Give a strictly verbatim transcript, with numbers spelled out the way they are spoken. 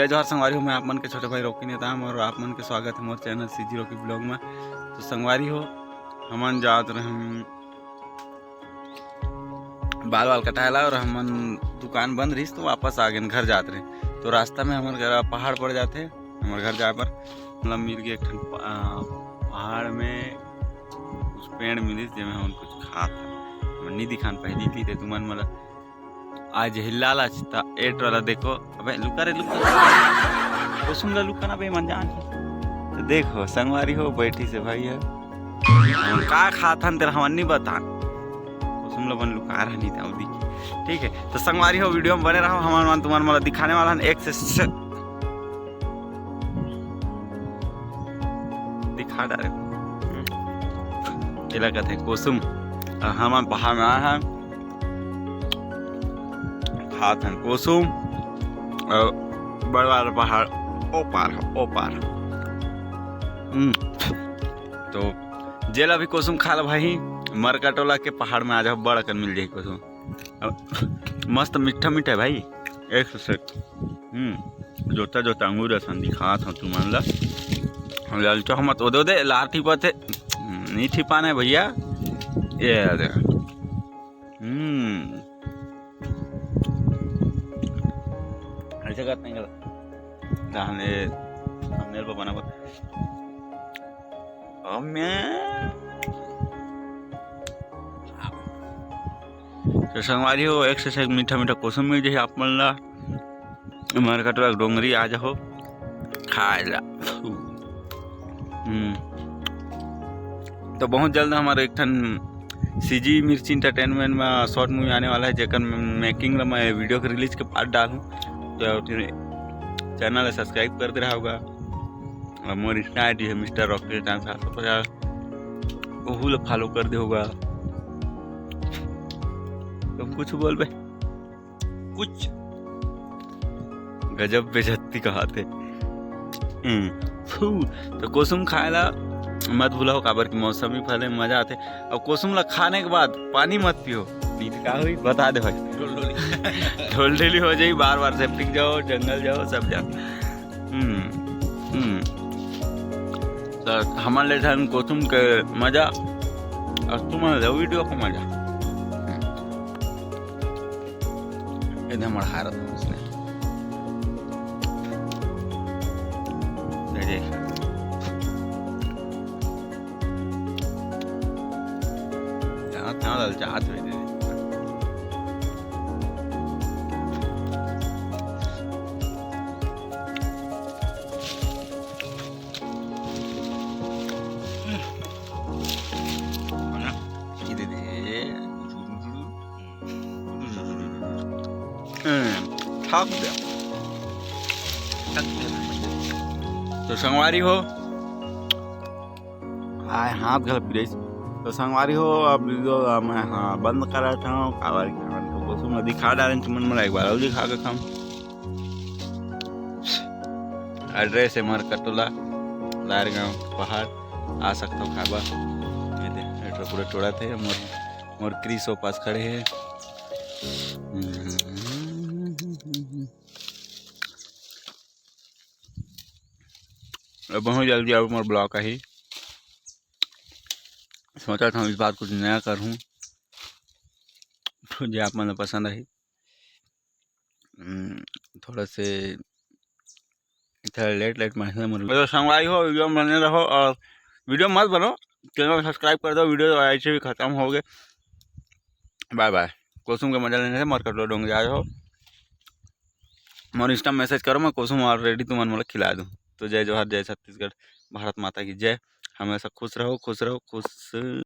जोहार संगवारी हो, मैं आप मन के छोटे भाई रॉकी नेताम और आप मन के स्वागत है मोर चैनल सीजी रॉकी ब्लॉग में। तो संगवारी हो, हमन जात रहे बाल वाल कटाए ला और हमन दुकान बंद रहिस तो वापस आ गेन, घर जात रहे। तो रास्ता में हमर घर पहाड़ पड़ जाथे, हमर घर जाए पर मतलब मिल गए एक ठन प-, आ, पहाड़ में कुछ पेड़ मिलिस जेमे हमन कुछ खात हन। हमन नी दिखान पहली थी ते तुमन मोला आज ही लालच ता एट वाला देखो। अबे लुका रे लुका, कुसुम ला लुका ना बे मन जान। तो देखो संगवारी हो बैठी से भाई है, हम का खात हन तेरा हमन नी बतान। कुसुम ला बन लुका रहनी था उदी। ठीक है, तो संगवारी हो वीडियो में बने रहो, हमन मन तुमन मोला दिखाने वाला हन एक से, से दिखा डारे। हम्म। एला कहते हैं कुसुम। और हमन पहाड़ में आए हैं, खात हन कुसुम और बड़ वाला पहाड़ ओ पार है, ओ पार। हम्म। तो जेला भी कुसुम खा ला भाई, मरका टोला के पहाड़ में आ जाओ, बड़ अकन मिल जाही कुसुम। अब मस्त मीठा मीठा है भाई, एक से एक। हम्म, जोता जोता अंगूर असन दिखात हूँ तुमन ला। ललचा मत ओदे ओदे लार ठिपा थे, हम्म, नहीं ठिपाने भैया। ये दे। हम्म, ऐसे करते हैं गलत। हमने, हमने बनावत। अब मैं तो संगवारी हो, एक से एक मीठा मीठा कुसुम मिल जाही आप मन ला। मरका टोला डोंगरी आ जाओ खाए ला। हम्म। तो बहुत जल्द हमारे एक ठन सीजी मिर्ची एंटरटेनमेंट में शॉर्ट मूवी आने वाला है, जेकर मेकिंग ला मैं वीडियो के रिलीज के बाद डालूँ। तो चैनल सब्सक्राइब कर दे रहा होगा। और मोर इंस्टा आईडी है मिस्टर रॉकी रिटर्न सात सौ पचास, ओहू ला फॉलो कर दे होगा। तुम कुछ बोलबे, कुछ गजब बेइज्जती कहाथे। हम्म, फू, तो कुसुम खाए ला मत भूलाओ, काबर कि मौसमी फल है, मजा आथे। और कुसुम ला खाने के बाद पानी मत पियो, नहीं तो का होई बता दे भाई। ढोलढोली। ढोलढोली हो जाई, बार बार सेप्टिक जाओ, जंगल जाओ, सब जाओ। हम्म, हम्म। तो हमन ले थन कुसुम के मजा और तुमन ले वीडियो के मजा। हम्म। एकदम अड़हारत हूँ इसने। देखिए। जहाँ तहाँ ललचात रहे थे। ये दे दे। हम्म, ठाक दे। तो संगवारी हो, आय हाथ घर पिरेस। तो संगवारी हो, अब वीडियो ला मैं, हाँ, बंद करत हूँ, काबर कि हमन तो कुसुम दिखा डारेन तुमन मोला, एक बार और दिखा देता हूँ। एड्रेस है मरका टोला, लारगांव पहाड़, आ सकता हो खाबा। ये दे, ये तो पूरा टोला थे, मोर, मोर क्रिस ओ पास खड़े हैं। अब बहुत जल्दी अब मोर ब्लॉग आही। सोचा था इस बार कुछ नया करूँ, तो जे आप मन ला पसंद आही। हम्म, थोड़ा से थोड़ा लेट लेट में है मोर। तो संगवारी हो, वीडियो में बने रहो और वीडियो मत बनो, चैनल सब्सक्राइब कर दो। वीडियो ऐसे भी खत्म हो गए। बाय बाय। कुसुम के मजा लेने से मरका टोला डोंगरी आ जाओ। मोर इंस्टा मैसेज करो, मैं कुसुम ऑलरेडी तुमन मोला खिला दूँ। तो जय जोहार, जय छत्तीसगढ़, भारत माता की जय। हमेशा खुश रहो, खुश रहो, खुश।